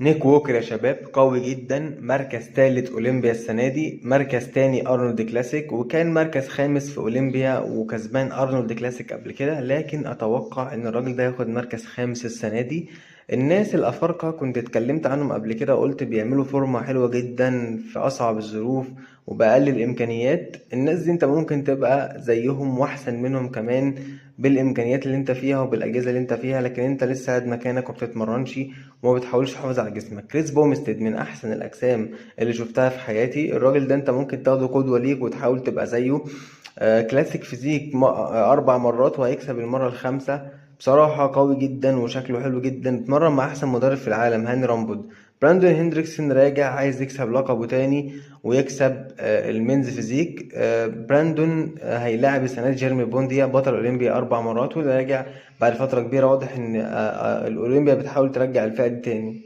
نيك ووكر يا شباب قوي جدا، مركز ثالث اولمبيا السنة دي، مركز تاني ارنولد كلاسيك، وكان مركز خامس في اولمبيا وكسبان ارنولد كلاسيك قبل كده، لكن اتوقع ان الراجل ده ياخد مركز خامس السنة دي. الناس الافارقة كنت اتكلمت عنهم قبل كده، قلت بيعملوا فورمه حلوة جدا في اصعب الظروف وباقل الامكانيات. الناس دي انت ممكن تبقى زيهم واحسن منهم كمان بالامكانيات اللي انت فيها وبالاجهزه اللي انت فيها، لكن انت لسه قاعد مكانك وما بتتمرنش وما بتحاولش تحافظ على جسمك. كريس بومستد من احسن الاجسام اللي شفتها في حياتي، الراجل ده انت ممكن تاخده قدوة ليك وتحاول تبقى زيه. Classic Physique 4 مرات وهيكسب المرة الخامسة، بصراحة قوي جدا وشكله حلو جدا، اتمرن مع احسن مدرب في العالم هاني رامبود. براندون هندريكسون راجع عايز يكسب لقبه تاني ويكسب ال Men's Physique. براندون هيلاعب السنة دي جيرمي بونديا بطل اولمبيا 4 مرات، وده راجع بعد فترة كبيرة. واضح ان الاولمبيا بتحاول ترجع الفئة دي تاني.